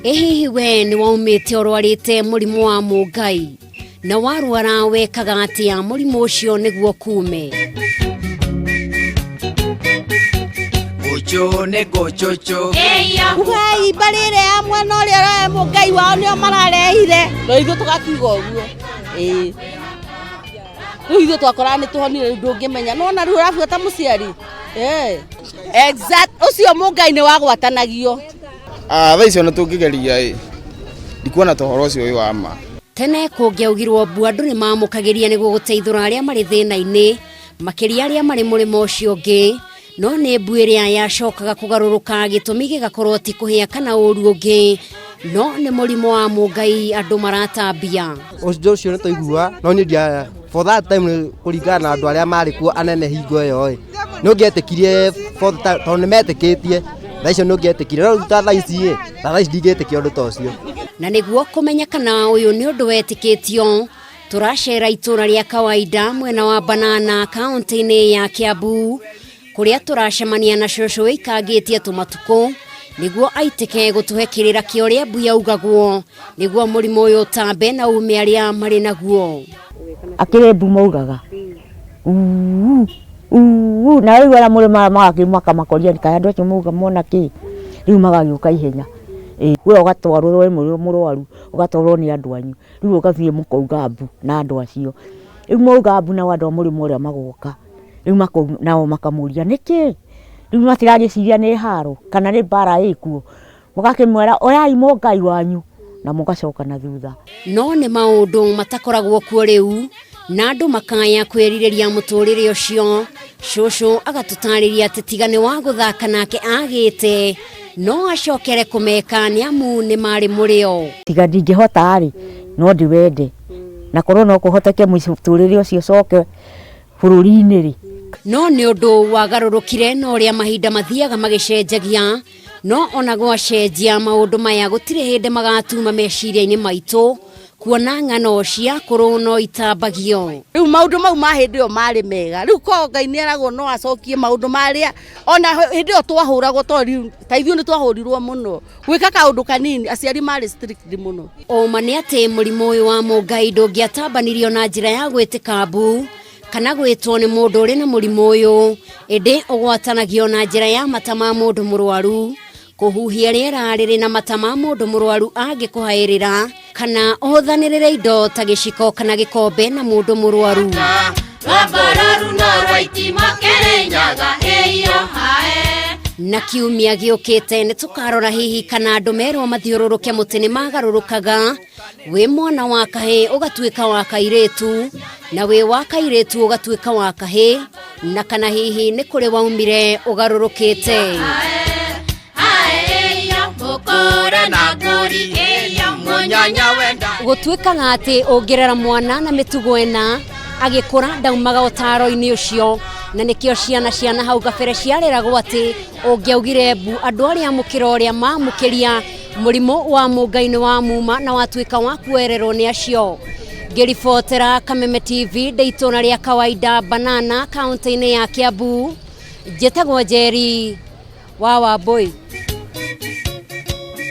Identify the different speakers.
Speaker 1: Ĩ hihi we nĩ waumĩte ũrwarĩte mũrimũ wa mũngai na warwara wekaga atĩa mũrimũ ũcio nĩguo kume?
Speaker 2: Gũchũ nĩ gũchũchũ.
Speaker 3: Ugai mbarĩ ĩrĩa ya mwena ũrĩa ũroe mũngai wao nĩo mararehire no ithuĩ tũgakiuga ũguo ĩĩ. Rĩu ithuĩ twakoraga nĩ tũhonire rĩu ndũngĩmenya nona rĩu ũrabuata mũciari. Exact ũcio mũngai nĩ wagwatanagio.
Speaker 4: Ah, thaa icio ona tũngĩgeria ĩ ndikuona ta ũhoro ũcio wĩ wa ma.
Speaker 1: Tene kũngĩaugirwo mbu andũ nĩ mamũkagĩria nĩguo gũteithũra arĩa marĩ thĩna-inĩ makĩria arĩa marĩ mũrĩmo ũcio ũngĩ no nĩ mbu ĩrĩa yacokaga kũgarũrũka gĩtũmi gĩgakorwo ti kũhĩa kana ũru ũngĩ no nĩ mũrimũ wa mũngai andũ maratambia.
Speaker 5: Ũndũ ũcio nĩ twaigua no niĩ ndia for that time nĩ kũringana na andũ arĩa marĩ kuo anene hingo ĩyo ĩ nĩ ũngĩetĩkirie for the time tondũ nĩ metĩkĩtie thaa icio nĩ ũngĩetĩkirie no rĩu ta thaa ici ĩ ta thaa ici ndingĩtĩkia ũndũ ta ũcio.
Speaker 1: Na nĩguo kũmenya kana ũyũ nĩ ũndũ wetĩkĩtio tũracera itũra rĩa kawaida mwena wa Banana kaunti-inĩ ya Kiambu kũrĩa tũracemania na cũcũ wĩikangĩtie tũmatukũ nĩguo aitĩke gũtũhe kĩrĩra kĩa ũrĩa mbu yaugagwo nĩguo mũrimũ ũyũ ũtambe na ume arĩa marĩ naguo.
Speaker 6: Akĩrĩ mbu maugaga uu uu na rĩu arĩa mũrĩ magakĩmaka makoria kaĩ andũ acio mauga mona kĩ rĩu magagĩũka ihenya. We ũgatwarwo we mũrwaru ũgatwarwo nĩ andũ anyu rĩu ũgathiĩ mũkauga mbu na andũ acio rĩu mwauga mbu nao andũ a mũrĩmo ũrĩa magoka rĩu nao makamũria nĩkĩ rĩu matiragĩciria nĩ haro kana nĩ mbara ĩkuo mũgakĩmwĩra oyai mũngai wanyu na mũgacoka na thutha.
Speaker 1: No nĩ maũndũ matakoragwo kuo rĩu na andũ makaya kwĩrirĩria mũtũrĩre ũcio. Cũcũ agatũtarĩria atĩ tiga nĩ wa gũthaka nake agĩte no acokere kũmeka nĩ amu nĩ marĩ mũrĩo.
Speaker 6: Tiga ndingĩhota rĩ no ndĩwende na korwo no kũhoteke mũtũrĩre ũcio ũcoke bũrũri-inĩ rĩ.
Speaker 1: No nĩ ũndũ wagarũrũkire na ũrĩa mahinda mathiaga magĩcenjagia no ona gwacenjia maũndũ maya gũtirĩ hĩndĩ magatuma meciria-inĩ maitũ kuona ng'ano cia kũrũ no itambagio.
Speaker 3: Rĩu maũndũ mau ma hĩndĩ ĩyo marĩ mega rĩu korwo Ngai nĩ eragwo no acokie maũndũ marĩa ona hĩndĩ ĩyo twahũragwo to rĩu ta ithuĩ nĩ twahũrirwo mũno gwĩka kaũndũ kanini aciari marĩ strict mũno.
Speaker 1: Ũma nĩ atĩ mũrimũ ũyũ wa mũngai ndũngĩatambanirio na njĩra ya gwĩtĩka mbu kana gwĩtwo nĩ mũndũ ũrĩ na mũrimũ ũyũ ĩndĩ ũgwatanagio na njĩra ya mata ma mũndũ mũrwaru kũhuhia rĩera rĩrĩ na mata ma mũndũ mũrwaru angĩkũhaĩrĩra kana ũhũthanĩrĩre indo ta gĩciko kana gĩkombe na mũndũ mũrwaru. Na kiumia gĩũkĩte nĩ tũkarora hihi kana andũ merwo mathiũrũrũke mũtĩ nĩ magarũrũkaga wĩ mwana wa kahĩ ũgatuĩka wa kairĩtu na wĩ wa kairĩtu ũgatuĩka wa kahĩ na kana hihi nĩ kũrĩ waumire ũgarũrũkĩte. Gũtuĩkaga atĩ ũngĩrera mwana na mĩtugo ĩna agĩkũra ndaumaga ũtaro-inĩ ũcio na nĩkĩo ciana ciana hau kabere ciareragwo atĩ ũngĩaugire mbu andũ arĩa mũkĩra ũrĩa mamũkĩria mũrimũ wa mũngai nĩ wa muma na watuĩka wa kuoererwo nĩ acio. Ngĩribotera Kameme TV ndĩ itũra rĩa kawaida Banana kaunti-inĩ ya Kiambu, njĩtagwo Njeri wa Wambui.